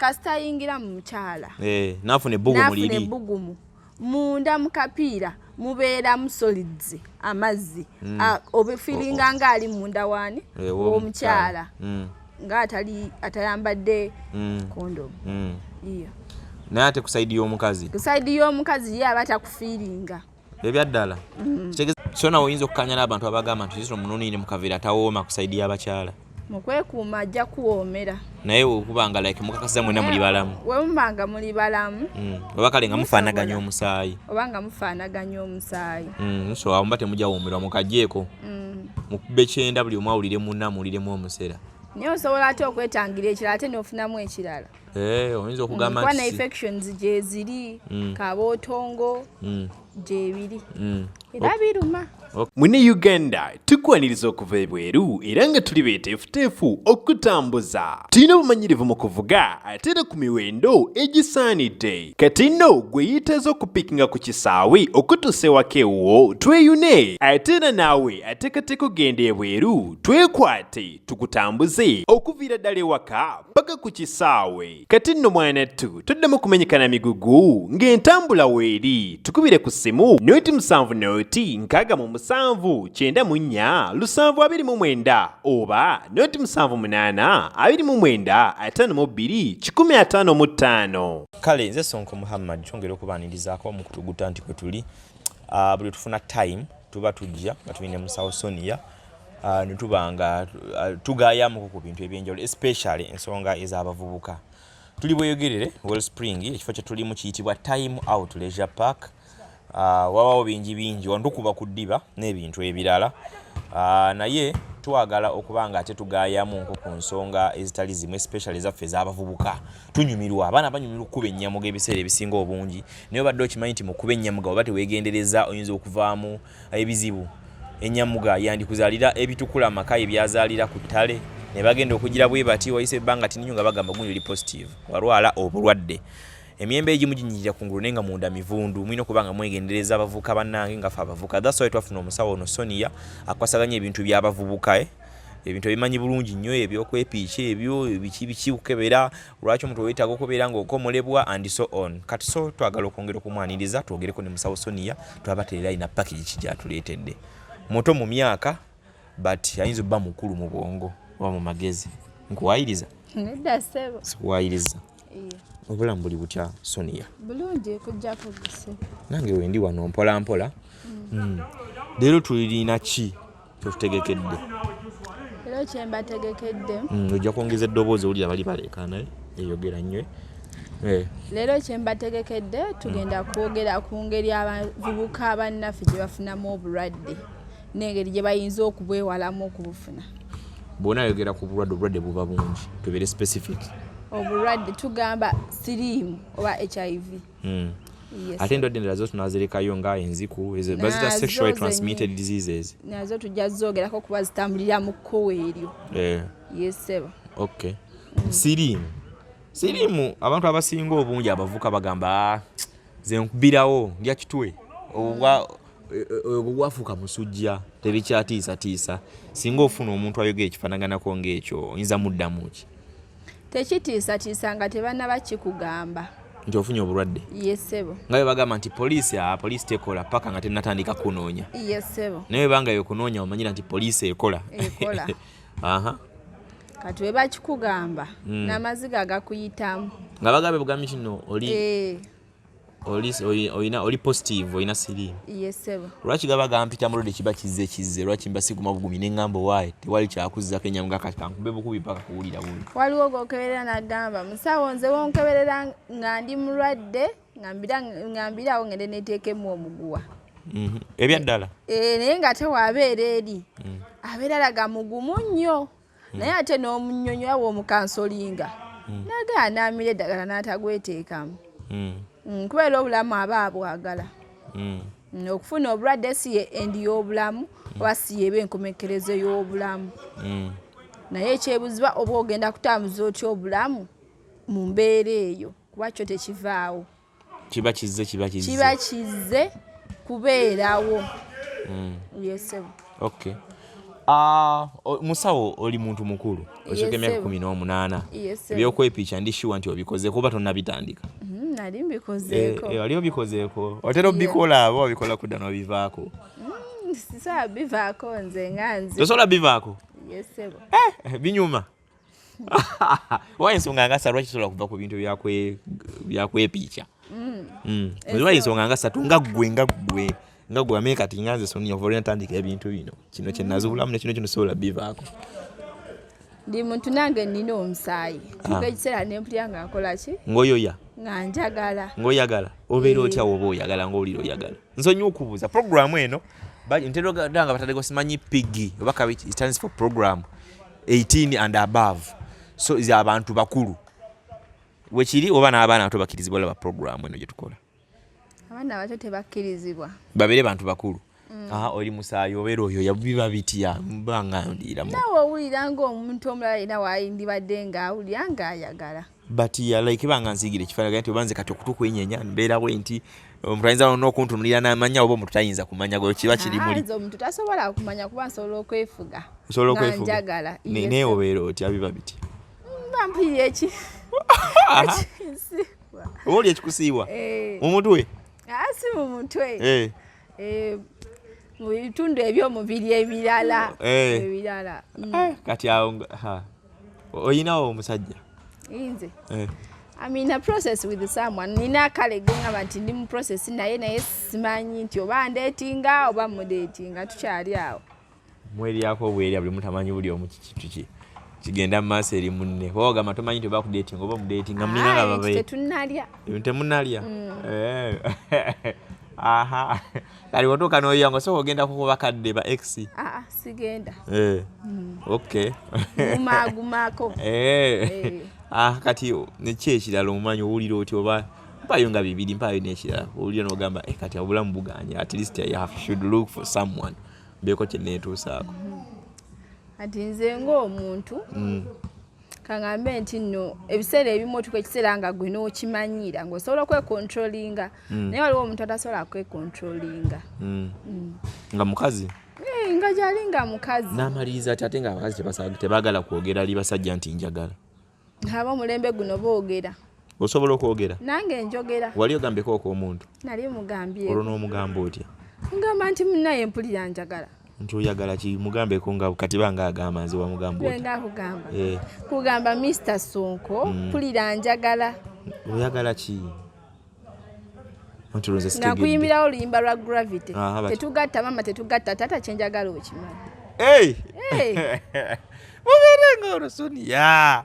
Kasita ayingira mu mukyala, N'afuna ebbugumu, n'afuna liri ebbugumu munda mu kapiira, mubeeramu solids, amazzi. Ah, obifiringa nga ali munda waani? W'omukyala, nga atali atayambadde condom. Iyo. Naye ate ku side y'omukazi? Ku side y'omukazi, ye aba takufiiringa. Ebyaddala? So nawe oyinza okukanya n'abantu abagamba nti zito munoniine mu kaveera tawooma ku side y'abakyala? Mu kwekuuma ajja kuwoomera. Naye okuba nga like mukakasiza mwena muli balamu? We muba nga muli balamu. Oba kale nga mufaanaganya omusaayi. Oba nga mufaanaganya omusaayi. So awo muba temujawoomerwa, mukagyeeko, mukube kyenda, buli omu awulire munna, muwuliremu omusera. Naye osobola ate okwetangira ekirala, ate n'ofunamu ekirala. Eh, oyinza okugamba Kuba ne nti infections gyeziri, kabootongo gyebiri, era biruma. Mune Uganda, tukwaniriza okuva ebweru era nga tuli beeteefuteefu okutambuza. Tulina obumanyirivu mu kuvuga ate era ku miwendo egisaanidde. Kati nno gwe yeetaaza okupiikinga ku kisaawe okutuusa ewaka ewuwo, tweyune. Ate era naawe ateekateeka okugenda ebweru, twekwate tukutambuze okuviira ddala ewaka paka ku kisaawe. Kati nno mwanattu, toddamu kumenyekana migugu ng'entambula weeri. Tukubire ku ssimu 070 67 94 729 oba 078 29 155. Kale nze Sonko Muhammad, twongera okubaanirizaako omukutu guta nti kwe tuli. Buli tufuna time tuba tujja nga tulina musawo Sonia, ne tuba nga tugayamuko ku bintu ebyenjawulo, especially ensonga ez'abavubuka. Tuli Bweyogerere, Wellspring. Ekifo kye tulimu kiyitibwa Time Out Leisure Park. Wabawo bingi bingi wano, tukuba ku ddiba n'ebintu ebirala. Naye twagala okuba nga ate tugayamu nko ku nsonga ezitali zimu, especially ezaffe ez'abavubuka. Tunyumirwa, abaana banyumirwa okukuba ennyamuga ebiseera ebisinga obungi, naye obadde okimanyi nti mukuba ennyamuga oba teweegendereza oyinza okuvaamu ebizibu? Ennyamuga yandikuzaalira ebitukula amaka ebyazaalira ku ttale, ne bagenda okugira bwe bati, wayise ebbanga tini nga bagamba gundi oli positive, walwala obulwadde. Emiyembe egimu ginyirira kungulu naye nga munda mivundu. Mulina okuba nga mwegendereza, abavubuka bannange, nga ffe abavubuka. That's why twafuna omusawo ono Sonia, akwasaganya ebintu by'abavubuka, eh? Ebintu ebimanyi bulungi nnyo, ebyokwepiika ebyo, biki biki, kukebera lwaki omuntu weetaaga okubeera ng'okomolebwa and so on. Kati so twagala okwongera okumwaniriza, twogereko ne musawo Sonia, twabateera alina package ki gyatuleetedde. Muto mu myaka, but ayinza obba mukulu mu bwongo oba mu magezi. Nkuwayiriza? Nedda ssebo. Sikuwayiriza. Obulamu buli butya, Sonia? Bulungi, kujjako guse. Nange wendi wano mpola mpola. Leero tulina ki kyetutegekedde? Era kyembategekedde, Ojja kwongeza eddoboozi, owulira bali baleekaana, eyogera nnyo, eh. Leero kyembategekedde, tugenda kwogera ku ngeri abavubuka bannaffe gye bafunamu obulwadde n'engeri gye bayinza okubwewalamu okubufuna. Bw'onaayogera ku bulwadde, obulwadde buba bungi, tubeere specific. Obulwadde tugamba siriimu oba HIV. Yes. Ate endwadde endala zo tunazirekayo nga enziku ezo bazita Nazo sexually transmitted diseases? Nazo tujja zoogerako kuba zitambulira mu kkowa eryo. Yes ssebo. Okay, siriimu abantu abasinga obungi abavuka bagamba, "Ah, ze nkubirawo ndya kitwe." Obwo bwafuuka musujja, tebikyatiisatiisa. Singa ofuna omuntu ayogera ekifaanaganako ng'ekyo, oyinza muddamu ki? Tekitiisatiisa nga tebannaba kikugamba nti ofunye obulwadde. Yes ssebo. Nga bwe bagamba nti poliisi, ah, poliisi tekola paka nga tennatandika kunoonya. Yes ssebo. Naye banga yokunoonya, omanyira nti poliisi ekola. Ekola. Kati we bakikugamba, n'amaziga agakuyitamu. Nga bagambye bugambi kino oli oli positive, olina siriimu. Yes ssebo. Lwaki gaba gampita mulodde kiba kizze kizze? Lwaki mba siguma bugumi neŋŋamba owaaye tewali kyakuzzako enyamuga, kati kankube bukubi paka kuwulira bubi? Waliwo gwokeberera n'agamba, "Musawo, nze wonkeberera nga ndi mulwadde, nga mbirawo ngende neteekemu omuguwa." Ebyaddala? Eh, naye nga tewabeera eri abeera alaga mugumu nnyo, naye ate n'omunyonyola w'omukansolinga nagala n'amira eddagala n'atagweteekamu. Kubeera obulamu aba abwagala. Okufuna obulwadde si ye end y'obulamu oba si yeba enkomekerezo y'obulamu, naye ekyebuzibwa, oba ogenda kutambuza otya obulamu mu mbeera eyo, kuba kyo tekivaawo. Kiba kizze, kiba kizze. Kiba kizze kubeerawo. Yes ssebo. Okay, Ah, musawo, oli muntu mukulu, osooka emyaka Yes, 18. Yes, sir. Ebyokwepiica ndi sure nti obikoze kuba tonnabitandika. Nali mbikozeeko. Eh, wali obikozeeko? Otera obikola aba obikola kudda n'obivaako? Sisobola bivaako nze nga nze. Tosobola bivaako? Yes, ssebo. Eh, binyuma. Wa ensonga nga ssatu lwaki tosobola kuva ku bintu byakwepiica? Oba ensonga nga ssatu nga ggwe ame kati nga nze Sonia, ova olwentandika ebintu bino, kino kye nazuulamu ne kino sobola bivaako. Ndi muntu nange, nina omusaayi. Tuuka ekiseera nempulira nga nkola ki? Ng'oyoya. Nga njagala. Ng'oyagala. Obeera otya woba oyagala, ng'owulira oyagala? Nsonyiwa okubuuza, programu eno ntera nga bataddeko simanyi PG oba kabi, it stands for program 18 and above, so ze abantu bakulu wekiri oba n'abaana bato bakkirizibwa olaba programu eno gye tukola? Abaana bato tebakkirizibwa. Babeere bantu bakulu. Aha, oli musaayi, obeera oyo biba bitya mba nga ndiiramu? Naawe owulira ng'omuntu omulala yenna wayindibadde ng'awulira ng'ayagala. But yeah, like banga nsiigira ekifaananyi nti oba nze kati okutu kwenyenya mbeera bwe nti omuntu ayinza n'okuntunulira n'amanya, oba omuntu tayinza kumanya gwe kiba kiri Ah, muli. Nze omuntu tasobola kumanya kuba nsobola okwefuga. Osobola Nga okwefuga. njagala. Yes. Naye obeera otya, biba bitya? Mba mpulira eki ekinsiibwa. Oba oli ekikusiibwa Eh. mu mutwe? Ah, si mu mutwe. Eh. Eh, mu bitundu ebyomubiri ebirala. Eh. Ebirala. Eh, kati awo oyinawo omusajja? Nze Eh. I'm in a process with someone. Nina kale gwe nti ndi mu process naye simanyi nti oba ndeetinga oba mudeetinga, tukyali awo. Mweryako obwerya, buli mutamanyi buli omu kiki kigenda mu maaso eri munne, oba ogamba tomanyi nti oba kudeetinga oba mudeetinga mulina nga Ah, babe tetunnalya. Ebintu temunalya. Eh. Aha, kali otuuka n'oya nga osooka ogenda kukuba kadde ba ex? Ah, ah, sigenda. Eh. Okay. Gumaagumaako. Eh. Eh. Ah, kati neki ekirala omumanyi owulira otya, oba mpayo nga bibiri, mpayo n'ekirala owulira n'ogamba, eh, kati obulamu buganye, at least I have, should look for someone mbeeko kye neetuusaako? Kati nze ng'omuntu, kaŋŋambe nti nno ebiseera ebimu otuuka ekiseera nga gwe n'okimanyiira ng'osobola okwekontrolinga, naye waliwo omuntu atasobola kwekontrolinga. Nga mukazi? Eh, nga gyali nga mukazi. N'amaliriza ati ate nga abakazi tebaagala kwogera ali basajja nti njagala. Ab'omulembe guno boogera. Osobola okwogera? Nange njogera. Wali ogambeko okw'omuntu? Nali mugambye. Olwo n'omugamba otya? Ngamba nti munaye mpulira njagala. Nti oyagala ki? Mugambeko nga kati banga agamba nze wamugamba otya? Nga kugamba, Eh. kugamba Mr Sonko, mpulira njagala. Oyagala ki? Anti olwo nze Nga sitegedde. nkuyimbirawo oluyimba lwa Gravity. Aha, bati. Tetugatta mama, tetugatta tata, kyenjagala okimanyi. Hey! Hey! Mubeere nga olwo Sonia.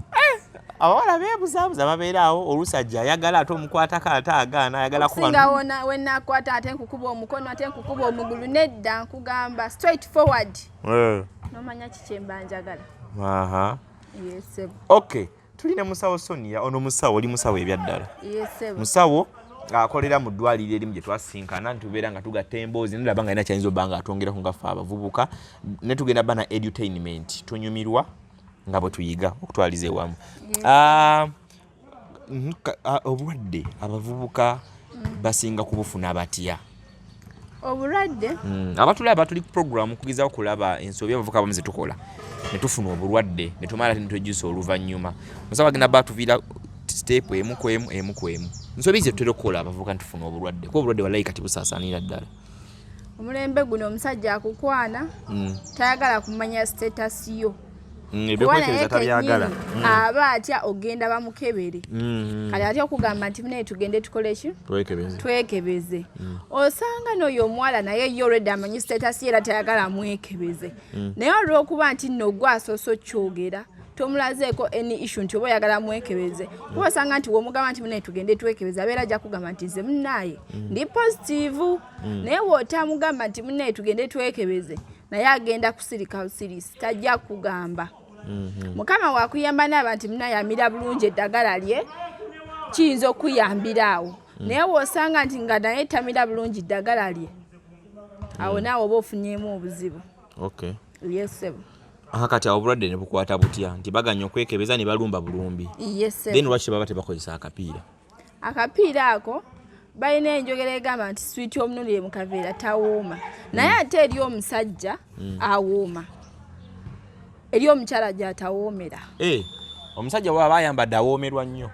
Eh, abawala beebuzaabuza, babeera awo, olusajja ayagala ate omukwatako ate agaana, ayagala kuba. Okusinga wona wenakwata ate nkukuba omukono ate nkukuba omugulu, nedda, nkugamba straight forward. Eh. Nomanya kikyemba njagala. Aha. Yes ssebo. Okay, tulina musawo Sonia ono. Musawo, oli musawo ebyaddala? Yes ssebo. Musawo akolera mu ddwaliro erimu gye twasinkana, ntubeera nga tugatta emboozi, nolaba nga alina kyayinza obba nga atwongerako nga ffe abavubuka, ne tugenda ba na edutainment, tunyumirwa nga bwe tuyiga okutwaliza ewamu. Ah, obulwadde abavubuka basinga kubufuna batya? Obulwadde? Abatulaba, tuli ku program kugezaako kulaba ensobi abavubuka abamu zetukola ne tufuna obulwadde ne tumala ate ne twejjusa oluvannyuma. Musawo agenda ba tuviira step emu ku emu, emu ku emu, nsobi ze tutera okukola abavubuka ne tufuna obulwadde, kuba obulwadde wallahi kati busaasaanira ddala. Omulembe guno omusajja akukwana tayagala kumanya status yo. Kuba Ebyokwekebeza naye tabyagala. kennyini aba atya ogenda bamukebere. Kati atya okugamba nti munaye tugende tukole ki? Twekebeze. Twekebeze. Osanga n'oyo omuwala naye ye already amanyi status ye era tayagala mwekebeze, naye olw'okuba nti nno gwe asoose okyogera, tomulazeeko any issue nti oba oyagala mwekebeze, kuba osanga nti womugamba nti munaye tugende twekebeze, abeera ajja kugamba nti nze munaye ndi positive, naye w'otamugamba nti munaye tugende twekebeze, naye agenda kusirika busirisi, tajja kugamba. Mukama wakuyamba naaba nti munaye amira bulungi eddagala lye, kiyinza okuyambira awo, naye w'osanga nti nga naye tamira bulungi ddagala lye, awo naawe oba ofunyemu obuzibu. Okay. Yes ssebo. Aha, kati awo obulwadde ne bukwata butya nti baganya okwekebeza ne balumba bulumbi? Yes ssebo. Then lwaki baba tebakozesa akapiira? Akapiira ako Balina enjogera egamba nti swiiti omunulire mu kaveera tawooma, naye ate eri omusajja awooma, eri omukyala gy'atawoomera. Eh, omusajja bw'aba ayambadde awoomerwa nnyo.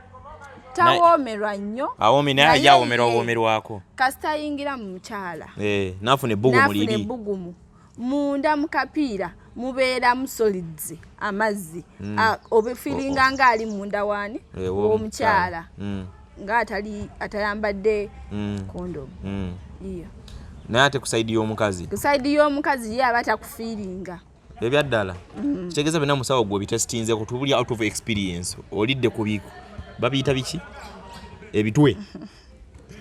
Tawoomerwa nnyo. Awoomi naye Naye ajja awoomerwa, ye, awoomerwako. Kasita ayingira mu mukyala, Eh, n'afuna ebbugumu n'afuna liri ebbugumu munda mu kapiira, mubeeramu solids, amazzi. Ah, obifiringa ng'ali munda waani? Eh, W'omukyala, ng'atali atayambadde kondomu. Iyo. Naye ate ku side y'omukazi? Ku side y'omukazi ye aba takufiiringa. Ebyaddala kitegeeza byonna musawo gwe obitesitinze ku tubuli out of experience, olidde ku biku babiyita biki, ebitwe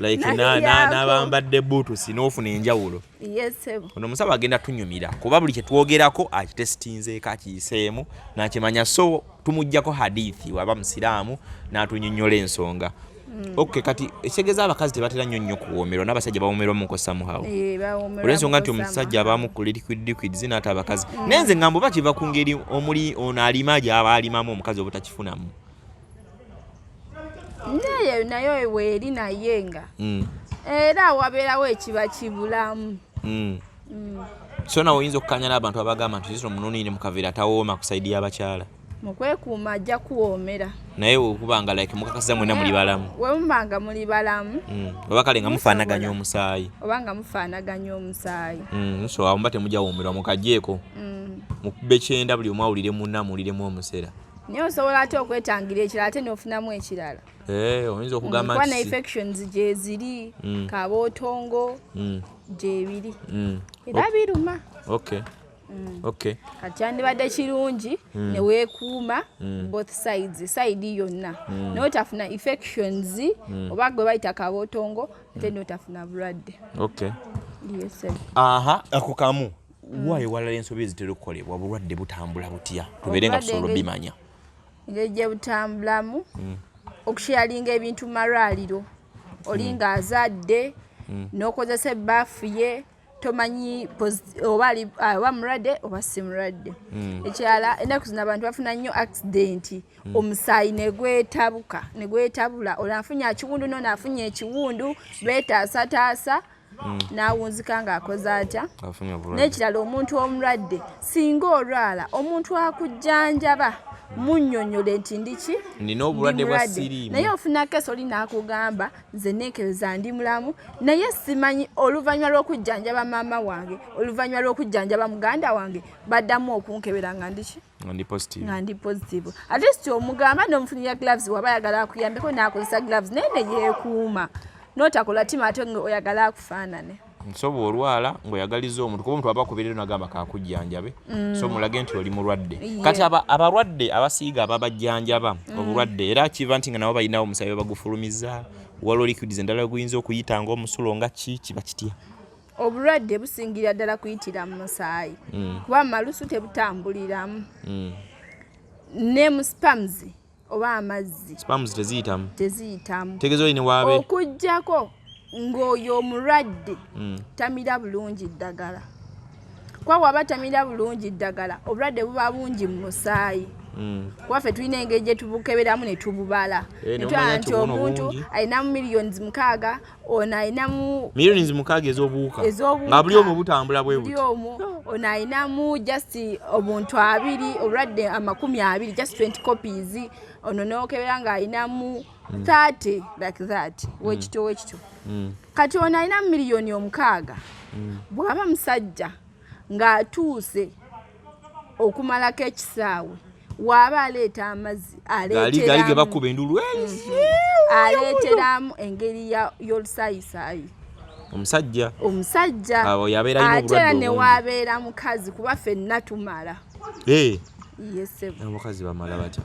like Naliryako. n'abambadde buutusi n'ofuna enjawulo. Yes, ssebo. Ono omusawo agenda tunyumira kuba buli kyetwogerako akitesitinzeeko, akiyiseemu nakimanya, so tumugjako hadithi waba musiraamu n'atunyonnyola ensonga. Ok, kati ekitegeeza abakazi tebatera nnyo nnyo kuwoomerwa, n'abasajja bawoomerwamuko somehow. Eh, bawoomerwa. Olw'ensonga nti muko. Omusajja abamu ku liquids n'ate abakazi, naye nze ngamba oba kiva ku ngeri omuli ono alima gy'aba alimamu, omukazi obutakifunamu. Naye nayo weeri, naye nga era wabeerawo ekiba kibulamu. So nawe oyinza okukanya n'abantu abagamba nti zino omunoniine mu kaveera tawooma ku side y'abakyala? Mu kwekuuma ajja kuwoomera. Naye okuba nga like mukakasiza mwena muli balamu. We muba nga muli balamu. Oba kale nga mufaanaganya omusaayi. Oba nga mufaanaganya omusaayi. So awo muba temujawoomerwa, mukagyeeko, mukube kyenda, buli omu awulire munna amuwuliremu omusera. Naye osobola ate okwetangira ekirala ate n'ofunamu ekirala. Eh, oyinza okugamba Kuba ne nti infections gyeziri, kabootongo gyebiri, era biruma. Kati kyandibadde kirungi ne weekuuma both sides, side yonna, naye otafuna infections oba gwe bayita kabootongo, ate n'otafuna bulwadde. Yes, sir. Aha, ako kamu waayo. Walala ensobi ezitera okukolebwa, obulwadde butambula butya, tubeere nga Obulwadde tusobola obimanya? Engeri gye butambulamu, okusharinga ebintu mu malwaliro. Oli ng'azadde n'okozesa ebbaafu ye, tomanyi oba oba mulwadde oba si mulwadde. Ekirala, ennaku zino abantu bafuna nnyo accident, omusaayi ne gwetabuka ne gwetabula. Olwo afunye ekiwundu, noono afunye ekiwundu, beetaasataasa, n'awunzika ng'akoze atya? Afunye obulwadde. N'ekirala, omuntu omulwadde, singa olwala, omuntu akujjanjaba munnyonnyole nti ndiki? Nina obulwadde Ndi bwa mulwadde. siriimu. Naye ofuna case oli n'akugamba, nze neekebeza ndi mulamu, naye simanyi oluvannyuma lw'okujjanjaba maama wange, oluvannyuma lw'okujjanjaba muganda wange, baddamu okunkebera nga ndiki? Nga ndi positive. Nga ndi positive. At least omugamba n'omufunira gloves, waba ayagala akuyambeko n'akozesa gloves, naye ne yeekuuma n'otakola tima ate nga oyagala akufaanane. So bw'olwala ng'oyagaliza omuntu, kuba omuntu aba akuberera nagamba kakujjanjabe, so mulage nti oli mulwadde. Kati abalwadde abasiiga ababajjanjaba obulwadde, era kiva nti nga nabo balinawo omusaayi bagufulumiza, waliwo liquids endala guyinza okuyita ng'omusulo, nga ki kiba kitya? Obulwadde busingira ddala kuyitira mu musaayi, kuba malusu tebutambuliramu, ne mu sperms oba amazzi. Sperms teziyitamu? Teziyitamu. Tegeeza oli ne waabe Okuggyako ng'oyo omulwadde tamira bulungi ddagala, kuba bw'aba tamira bulungi ddagala, obulwadde buba bungi mu musaayi, kuba ffe tulina engeri gye tubukeberamu ne tububala. Eh, ne ne tulaba mumanya nti nti buno omuntu bungi. alinamu millions 6, ono alinamu Millions 6 ez'obuwuka? Ez'obuwuka. Nga buli omu butambula bwe Buli buti? omu, ono alinamu just obuntu abiri, obulwadde 20, just 20 copies, ono nokebera ng'alinamu 30, like that, wekityo wekityo. Kati ono alina miliyoni 6, bw'aba musajja ng'atuuse okumalako ekisaawe, waaba aleeta amazzi, Gali gali ge aleeteramu bakuba endulu. Aleeteramu engeri y'olusayisaayi. Omusajja? Omusajja. Abo yabeera alina Ate era obulwadde ne obungi. waabeera mukazi, kuba ffenna tumala. Eh, Yes, ssebo. abakazi bamala batya?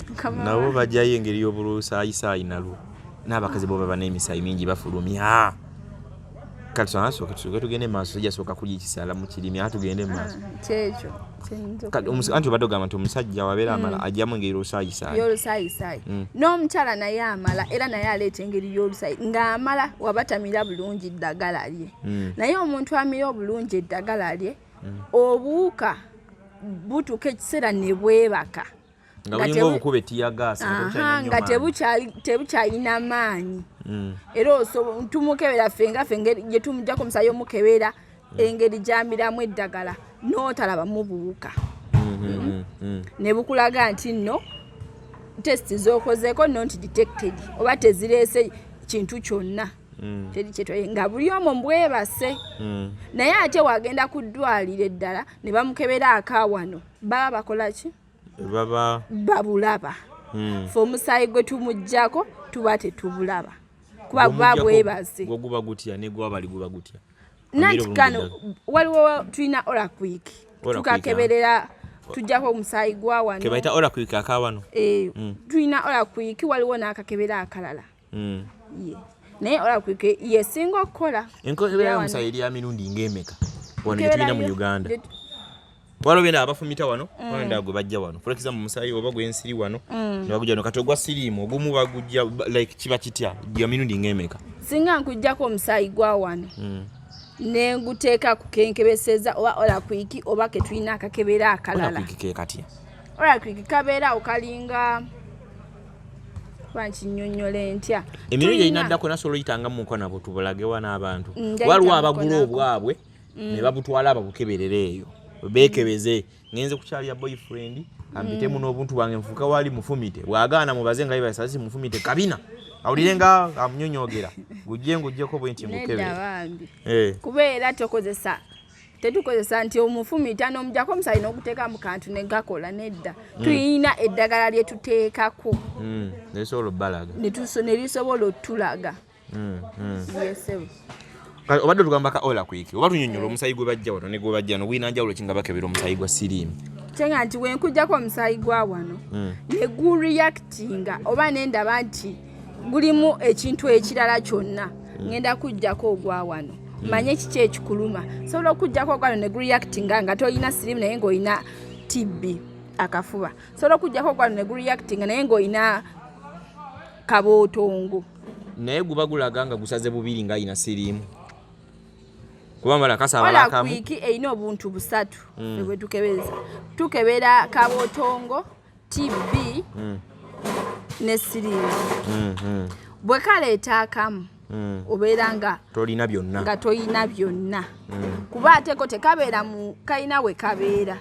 Mukama Nabo bajjayo engeri y'obulusaayisaayi nalwo, n'abakazi bo baba n'emisaayi mingi bafulumya. Kati sooka tusooke tugende maaso, sijja sooka kulya ekisala mu kirimi, ate tugende mu maaso. Kyekyo kyenyinza. Kati anti obadde ogamba nti omusajja wabeera amala ajjamu engeri y'olusaayisayi. Y'olusayisaayi. N'omukyala naye amala, era naye aleeta engeri y'olusayi ng'amala, waba tamira bulungi ddagala lye. Naye omuntu amira obulungi eddagala lye, obuwuka butuuka ekiseera ne bwebaka. Nga Nga bulinga obukuba tear gas. Aha, nga tebukyalina maanyi. Era tumukebera ffe nga ffe engeri gye tumuggyako omusaayi omukebera, engeri gy'amiramu eddagala n'otalabamu buwuka, ne bukulaga nti nno test z'okozeeko not detected oba tezireese kintu kyonna, teri kyetwaye, nga buli omu mbwebase. Naye ate wagenda ku ddwaliro eddala ne bamukebera akawano, baba bakola ki? Baba Babulaba. Fe omusaayi gwe tumuggyako tuba tetubulaba kuba buba bwebaze. Gwo guba gutya? Ne gwabali guba gutya? Nanti kano waliwo tulina OraQuick. OraQuick, tukakeberera, tujjako omusaayi gwa wano. Kebayita OraQuick akawano? Eh, tulina OraQuick, waliwo n'akakebera akalala. Ye naye OraQuick yesinga okukola. Enkebera y'omusaayi eri ya mirundi ng'emeka wano gye tulina mu Uganda? Waliwo byenda abafumita wano, waliwo gwe bajja wano, for example omusaayi oba gw'ensiri wano ne bagujja wano. Kati ogwa siriimu ogumu bagujja like kiba kitya? Gya mirundi ng'emeka? Singa nkuggyako omusaayi gwa wano ne nguteeka ku kenkebeseza oba OraQuick oba ke tulina akakebera akalala. OraQuick ke katya? OraQuick kabeera okalinga, kuba nkinnyonnyola entya? Emirundi erinaddako nasobola oyitanga mu nkonabo tubulagewa n'abantu. Njayita Waliwo mu abagula nkonako. obwabwe ne babutwala babukeberere eyo beekebeze. Ngenze kukyalira boyfriend, kampitemu n'obuntu bwange, nfuuka wali mufumite. Bw'agaana mubaze nga bibasasi mufumite kabina awulire nga amunyonyogera, gujje ngujjeko bwe nti Nedda. ngukebere. Bambi. Eh. Kubeera tokozesa, tetukozesa nti omufumita n'omujjako omusaayi n'oguteeka mu kantu ne gakola, nedda. Tulina eddagala lye tuteekako Nesobola obbalaga. Ne lisobola otulaga. Yesebo. Kale obadde otugamba ka OraQuick, oba tunyonyola omusaayi gwe bajja wano ne gwe bajja wano gulina njawulo ki nga bakebera omusaayi gwa siriimu? Kyenga nti wenkujjako omusaayi gwa wano ne gureactinga oba nendaba nti gulimu ekintu ekirala kyonna, ngenda kujjako ogwa wano manye kiki ekikuluma. Sobola okujjako ogwa wano ne gureactinga nga tolina siriimu naye ng'olina TB, akafuba. Sobola okujjako ogwa wano ne gureactinga naye ng'olina kabootongo. Naye guba gulaga nga gusaze bubiri nga alina siriimu, kuba mala kasaabala akamu. OraQuick erina obuntu busatu bwe tukebeza. Tukebera kabootongo, TB ne siriimu. Bwe kaleeta akamu, obeera nga Tolina byonna. Nga toyina byonna, kuba ateko tekabeera mu kalina we kabeera.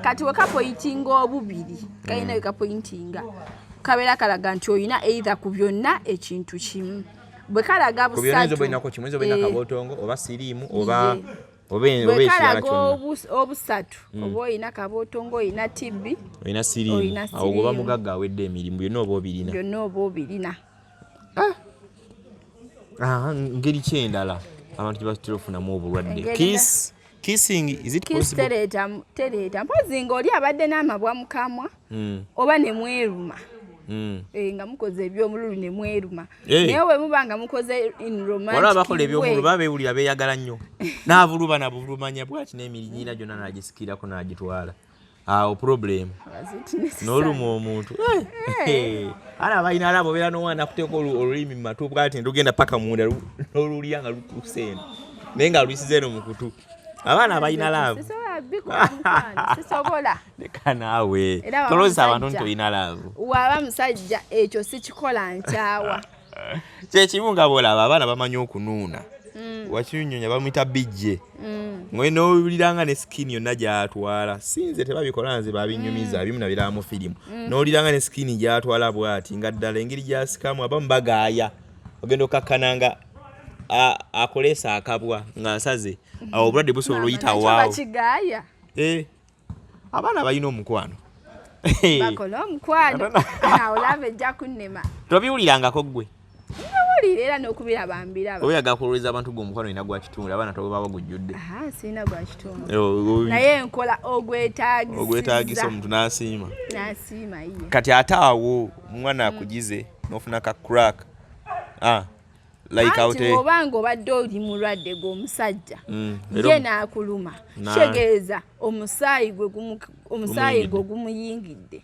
Kati we kapointinga obubiri, kalina we kapointinga, kabeera kalaga nti oyina either ku byonna ekintu kimu. Bwe kalaga Ku byonna oyinza busatu, oba olinako kimu, oyinza oba olina kabootongo oba siriimu oba oba Bwe oba ekirala kalaga kyonna. Obusatu, oba oyina kabootongo, oyina TB, Olina siriimu. Olina Awo goba siriimu. mugagga awedde emirimu, byonna oba obirina. Byonna oba obirina. Ah, ngeri ki endala abantu gye batera okufunamu obulwadde? Engeri Kissing, is it Kiss possible? tereeta, tereeta, mpozi ng'oli abadde n'amabwa mu kamwa oba ne mweruma. Eh, nga mukoze ebyomululu ne mweruma. Eh. Naye bwe muba nga mukoze in romantic Waliwo abakola ebyomululu way, baba beewulira beeyagala nnyo, n'avuluba nabuvulumanya bwati n'emirinyira gyonna n'agisikirako n'agitwala. Awo problem. Was it necessary? N'oluma omuntu. Eh. Ala abalina alaba obeera n'omwana akuteeka olulimi mu matu bwati ne lugenda paka munda, n'olulya nga lutuuse eno naye nga luyisiza eno mu kutu. Abaana abalina love. Sisobola bikola, mukwano, sisobola. Leka naawe. Era waba Tolowooza abantu nti musajja. olina love. Waba musajja ekyo sikikola, nkyawa. Kyekimu nga bwolaba abaana bamanyi okunuuna, wakinyonyonya bamuyita bijje ngwe nowuliranga ne skin yonna gyatwala. Sinze tebabikola, nze babinyumiza, abimu nabiraba mu firimu. Nowuliranga ne skin gyatwala bwati nga ddala engeri gyasikamu. Abamu bagaaya ogenda okakkana nga akoleesa akabwa ng'asaze awo, obulwadde busobola Maama, nakyo oyitawaawo. Bakigaaya. Eh, abaana balina omukwano. Bakola omukwano, awo love ejja kunnema. Tobiwulirangako ggwe? Wulira era n'okubiraba mbiraba. Oba oyagala kulowooza abantu gwe omukwano olina gwa kitundu, abaana tobawa gujjudde. Aha, sirina gwa kitundu, naye nkola ogwetaagisiza. Ogwetaagisa omuntu n'asiima. N'asiima ye. Kati ate awo omwana akugize n'ofuna ka crack, ah, like out Anti bw'obanga obadde oli mulwadde gw'omusajja, era ye n'akuluma, kitegeeza omusaayi Gumuyingidde. Gwe gumuyingidde,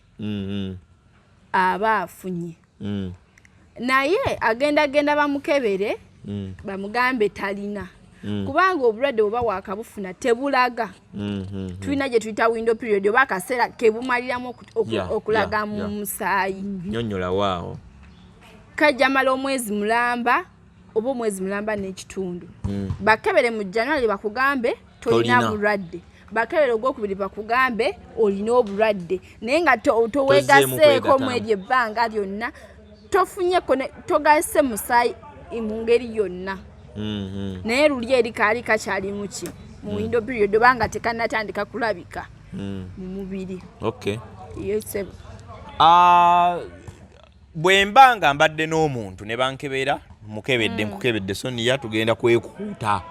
aba afunye. Naye agenda genda bamukebere, bamugambe talina, kubanga obulwadde bweba wakabufuna tebulaga. Tulina gye tuyita window period oba akaseera kebumaliramu okulaga mu musaayi. Nyonnyola waawo. Kajja mala omwezi mulamba oba omwezi mulamba n'ekitundu. Bakebere mu January bakugambe tolina Tolina. bulwadde, bakebere ogwokubiri bakugambe olina obulwadde, naye nga toweegaseeko kwegatta. Mweri ebbanga lyonna tofunyeko togasse musaayi mu ngeri yonna, naye luli eri kaali kakyali muki mu window period oba nga tekannatandika kulabika mu mubiri. Okay. Yesebo. Ah, bwe mba nga mbadde n'omuntu ne bankebera, mukebedde, nkukebedde Sonia, tugenda kwekuuta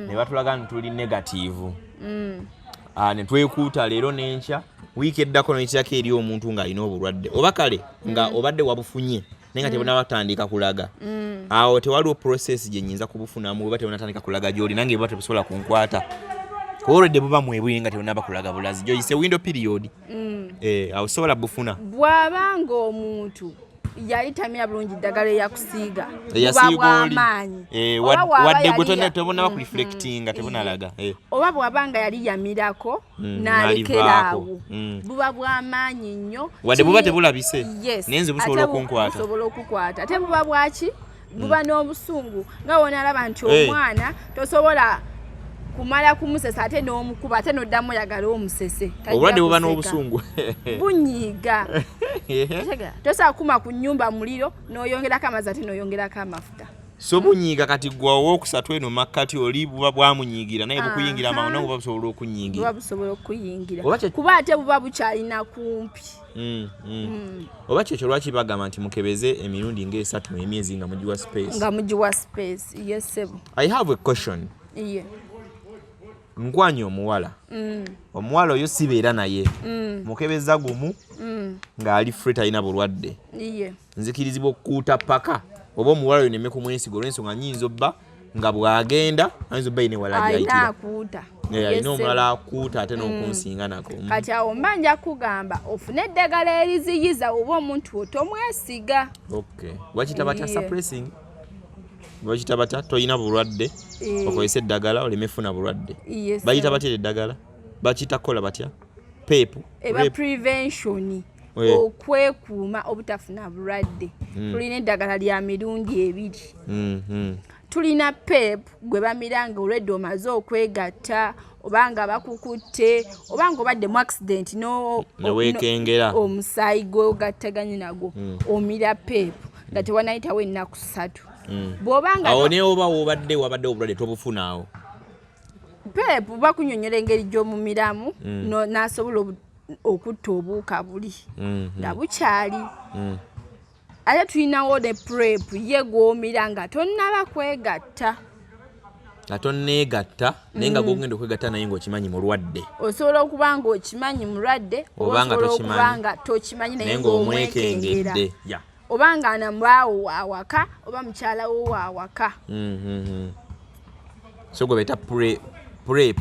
ne batulaga nti tuli negative. Ah, ne twekuuta leero n'enkya, wiiki eddako noyitirako eri omuntu ng'alina obulwadde, oba kale nga obadde wabufunye naye nga tebunaba kulaga, awo tewaliwo process gye nyinza kubufunamu oba tebunatandika kulaga gy'oli nange buba tebusobola kunkwata? Kuba olwedde buba mwebwire nga tebunaba kulaga bulazi gyoyise window period. Eh, awo sobola bufuna? Bw'abanga omuntu yali tamira bulungi ddagala eyakusiiga, buba Eyasiiga oli. bw'amaanyi. Eh, Oba bw'aba wadde gwe tebunaba kureflectinga, tebunalaga. Eh. Oba bw'aba nga yali yamirako n'alivaako. n'alekeraawo, buba bw'amaanyi nnyo. Wadde buba tebulabise, Yes. naye nze busobola Ate okunkwata. Busobola okukwata. Ate buba bwaki, buba n'obusungu nga wonalaba nti omwana tosobola kumala kumusesa ate n'omukuba ate n'oddamu oyagala omusese. Tajja Obulwadde buba kuseka. n'obusungu. Bunyiiga. Otegera? Tosobola kuma ku nnyumba muliro n'oyongerako amazzi ate n'oyongerako amafuta. So bunyiiga. Kati gwe owokusatu eno makkati oli buba bwamunyiigira naye bukuyingira amangu, nawe buba busobola okunyiigira. Buba busobola okuyingira. Oba Kuba ate buba bukyalina kumpi. Oba kyekyo lwaki bagamba nti mukebeze emirundi ng'esatu emyezi nga mugiwa space. Nga mugiwa space, yes ssebo. I have a question. Iye. Nkwanya omuwala, omuwala oyo sibeera naye, mukebeza gumu ng'ali free, talina bulwadde. Nzikirizibwa okukuuta paka oba omuwala oyo neme kumwesiga olw'ensonga nyinza obba nga bw'agenda ayinza obba ayina ewala Alina gy'ayitira? akuuta. Eh, alina Yes, omulala akuuta ate n'okunsinga nako. Kati awo mba nja kugamba ofune eddagala eriziyiza oba omuntu otomwesiga. Okay, bakiyita batya? Iye. Suppressing, bakiyita batya? Tolina bulwadde, okozesa eddagala oleme funa bulwadde. Yes, Bayita sir. batya eddagala? Bakiyita kukola batya? PEP? Eba Rep. prevention, okwekuuma obutafuna bulwadde. Tulina eddagala lya mirundi ebiri. Tulina PEP gwe bamira nga olwedde omaze okwegatta, oba nga bakukutte, oba nga obadde mu accident Ne weekengera. Omusaayi gwogattaganye nagwo, omira PEP nga tewanayitawo ennaku 3. Bw'oba nga Awo ne oba wobadde wabadde obulwadde tobufuna awo? PEP bakunyonyola engeri gy'omumiramu n'asobola okutta obuwuka buli nga bukyali. Ate tulinawo ne PrEP, ye gw'omira nga tonnaba kwegatta. Nga tonneegatta, naye nga gwogenda okwegatta naye ng'okimanyi mulwadde. Osobola okuba nga okimanyi mulwadde, oba Oba nga osobola tokimanyi. okuba nga tokimanyi naye Naye ng'omwekengera. ng'omwekengedde ya. Oba nga namubaawo waawaka oba mukyala wo waawaka. So gwe bayita PrEP.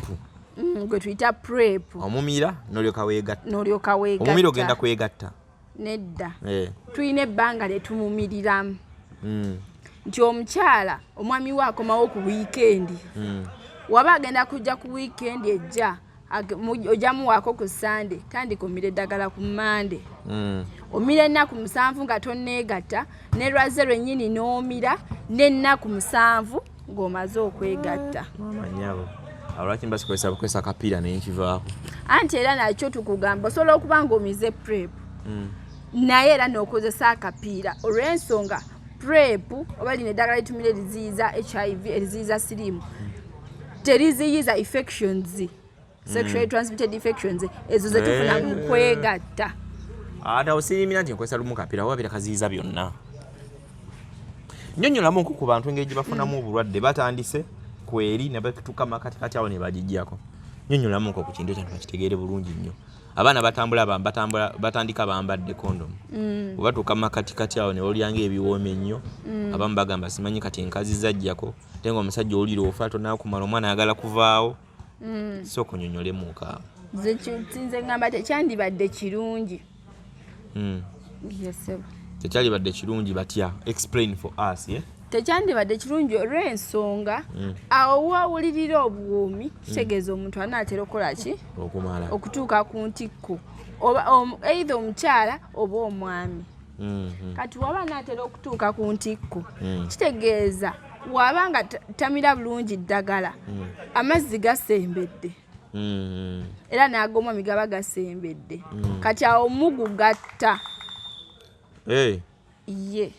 Gwe tuyita PrEP. Omumira n'olyoka weegatta. N'olyoka weegatta. Omumira ogenda kwegatta? Nedda. Eh. Tulina ebbanga lyetumumiriram nti omukyala omwami we akomawo ku wiikendi, waba agenda kujja ku wiikendi ejja, ojja muwaako ku Sande, tandika omira eddagala ku Mande. Omira ennaku 7 nga tonneegatta, ne lwaze lwennyini n'omira n'ennaku 7 ng'omaze okwegatta. Maama nnyabo, awo lwaki mba sikozesa bukozesa kapiira nenkivaako? Anti era nakyo tukugamba, osobola okuba ng'omize PrEP naye era n'okozesa akapiira, olw'ensonga PrEP oba lino eddagala litumira eriziyiza HIV, eriziyiza siriimu, teriziyiza infections, sexually transmitted infections ezo zetufuna mu kwegatta. Ate awo sirimira nti nkozesa lumu kapiira oba birakaziyiza byonna. Nnyonnyolamuko ku bantu engeri gye bafunamu obulwadde. Batandise kweri ne batuuka makatikati awo ne bagijjako. Nnyonnyolamuko ku kintu ekyo bakitegeere bulungi nnyo. Abaana batambula batambula, batandika bambadde kondomu, bwe batuuka mu makatikati awo ne balyanga ebiwooma ennyo. Abamu bagamba simanyi kati enkazi zajjako, ate nga omusajja owulira ofa tonakumala, omwana ayagala kuvaawo. Sooka onyonnyolemuko awo. Nze ngamba tekyandibadde kirungi. Yes, sir. Tekyalibadde kirungi batya? Explain for us, yeah? Tekyandibadde kirungi olw'ensonga awo wawulirira obuwoomi kitegeeza omuntu anaatera okukola ki? Okumala. Okutuuka ku ntikko, oba either omukyala oba omwami. Kati waba anaatera okutuuka ku ntikko, kitegeeza waba nga tamira bulungi ddagala, amazzi gasembedde era n'ag'omwami gaba gasembedde. Kati awo mugugatta. Hey. Ye.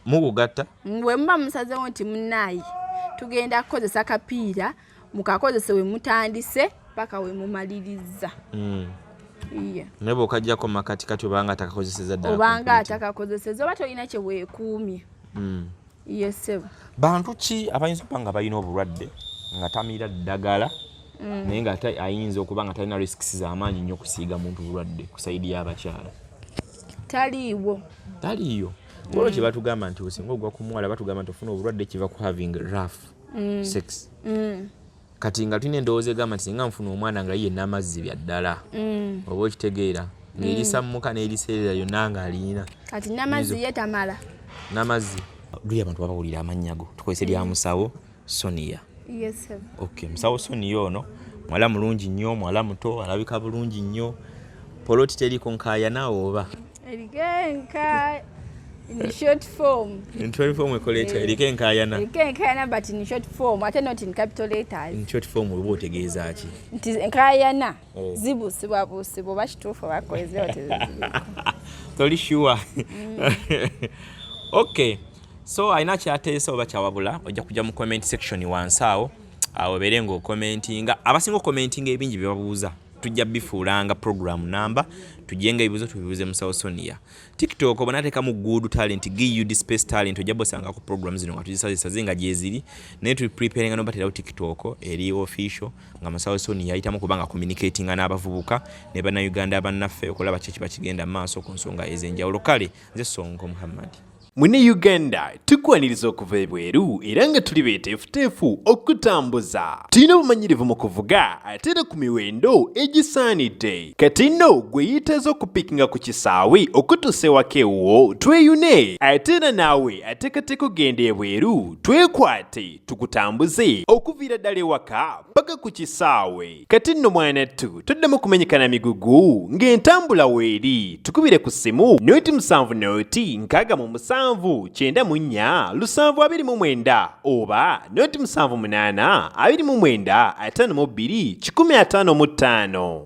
Mugugatta. Bwe muba musazeewo nti munnaayi tugenda kukozesa kapiira, mukakozese we mutandise paka we mumaliriza. Ye. Naye bw'okaggyako makati kati obanga atakakozeseza ddala obanga complete. Atakakozeseza oba tolina kye weekuumye. Ye ssebo. Bantu ki abayinza okuba nga balina obulwadde nga tamira ddagala, naye nga ate ayinza okuba nga talina risks z'amaanyi nnyo kusiiga muntu bulwadde ku side y'abakyala? Taliiwo. Taliiyo. Olwo kye batugamba nti osinga ogwa ku muwala, batugamba nti ofuna obulwadde kiva ku having rough sex. Kati nga tulina endowooza egamba nti singa nfuna omwana nga ye n'amazzi bya ddala, oba okitegeera, ng'erisa muka n'eriseerera yonna ng'alina. Kati n'amazzi ye tamala. N'amazzi luli abantu babawulira amannya go, tukozese lya Musawo Sonia. Ye ssebo. Okay, Musawo Sonia ono muwala mulungi nnyo, muwala muto, alabika bulungi nnyo. Poloti teriko nkaayana oba? Eriko enka in short form. In short form ekola etya? Eriko enkaayana? Eriko enkaayana but in short form, ate not in capital letters. In short form oba otegeeza ki? Nti enkaayana Eh. zibuusibwabuusibwa, oba kituufu oba kozeewo teziriiko. Toli sure? Okay, so alina kyateesa oba kyawabula, ojja kujja mu comment section wansi awo, awo obeere ng'okomentinga. Abasinga okukomentinga ebingi bye babuuza tujja bifuulanga program namba, tujjenga ebibuuzo tubibuuze Musawo Sonia. TikTok oba nateekamu Good Talent, GUD space talent, ojja bosanga ku program zino nga tuzisazesaze nga gyeziri, naye tuli preparinga nobaterawo TikTok eri official nga Musawo Sonia ayitamu kubanga communicatinga n'abavubuka ne Bannayuganda bannaffe okulaba ki ekiba kigenda mu maaso ku nsonga ez'enjawulo. Kale nze Sonko Muhammad. Mune Uganda tukwaniriza okuva ebweru era nga tuli beeteefuteefu okutambuza. Tulina obumanyirivu mu kuvuga ate era ku miwendo egisaanidde. Kati nno gwe yeetaaza okupiikinga ku kisaawe okutuusa ewaka ewuwo tweyune, ate era naawe ateekateeka okugenda ebweru twekwate tukutambuze okuviira ddala ewaka paka ku kisaawe. Kati nno mwanattu toddamu kumenyeka na migugu ng'entambula weeri. Tukubire ku ssimu 0 7 0 67 94 729 oba 0 7 8 29 52 155.